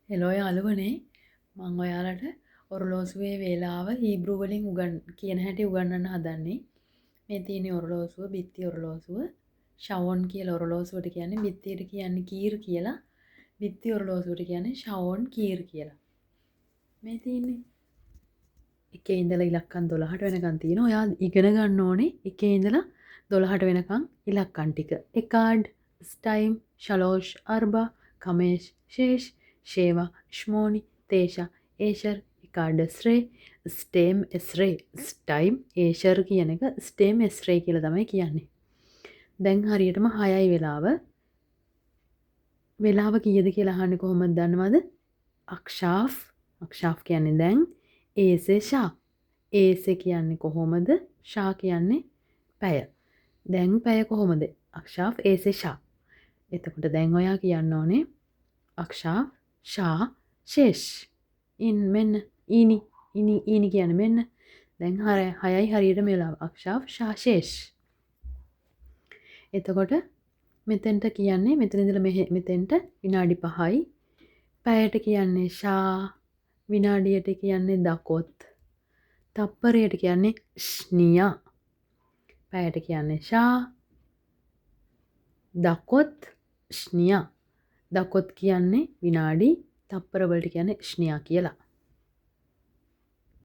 Hello යාළුවනේ, මං ඔයාලට ඔරලෝසුවේ වේලාව හීබ්‍රු වලින් කියන හැටි උගන්වන්න හදන්නේ. මේ තියෙන ඔරලෝසුව බිත්ති ඔරලෝසුව. ෂවොන් කියලා ඔරලෝසුවට කියන්නේ, බිත්තියට කියන්නේ කීර් කියලා. බිත්ති ඔරලෝසුවට කියන්නේ ෂවොන් කීර් කියලා. මේ තියෙන්නේ එකේ ඉඳලා ඉලක්කම් 12ට වෙනකන් තියෙනවා. ඔයා ඉගෙන ගන්න ඕනේ එකේ ඉඳලා 12ට වෙනකන් ඉලක්කම් ටික. එකාඩ්, ස්ටයිම්, ෂලෝෂ්, අර්බා, කමේෂ්, ශේෂ්, ෂේවා, ෂ්මෝනි, තේෂා, ඒෂර්, එකාඩස්රේ, ස්ටේම් එස්රේ. ස්ටයිම් ඒෂර් කියන එක ස්ටේම් එස්රේ කියලා තමයි කියන්නේ. දැන් හරියටම 6යි වෙලාව. වෙලාව කීයද කියලා අහන්නේ කොහොමද දන්නවද? අක්ෂාෆ්, අක්ෂාෆ් කියන්නේ දැන්. ඒසේ ෂා, ඒසේ කියන්නේ කොහොමද, ෂා කියන්නේ පැය. දැන් පැය කොහොමද? අක්ෂාෆ් ඒසේ ෂා. එතකොට දැන් ඔයා කියන්න ඕනේ අක්ෂාෆ් ෂා ශේෂ්. ඉන් මෙන්න ඊනි, ඉනි, ඊනි කියන්නේ මෙන්න. දැන් 6යි හරියට මේ වෙලාව. අක්ෂාෆ් ෂා ශේෂ්. එතකොට මෙතෙන්ට කියන්නේ මෙතන ඉඳලා මෙතෙන්ට විනාඩි 5යි. පැයට කියන්නේ ෂා, විනාඩියට කියන්නේ දකොත්, තප්පරයට කියන්නේ ෂ්නියා. පැයට කියන්නේ ෂා, දකොත්, ෂ්නියා. දකොත් කියන්නේ විනාඩි, තප්පර වලට කියන්නේ ෂ්නියා කියලා.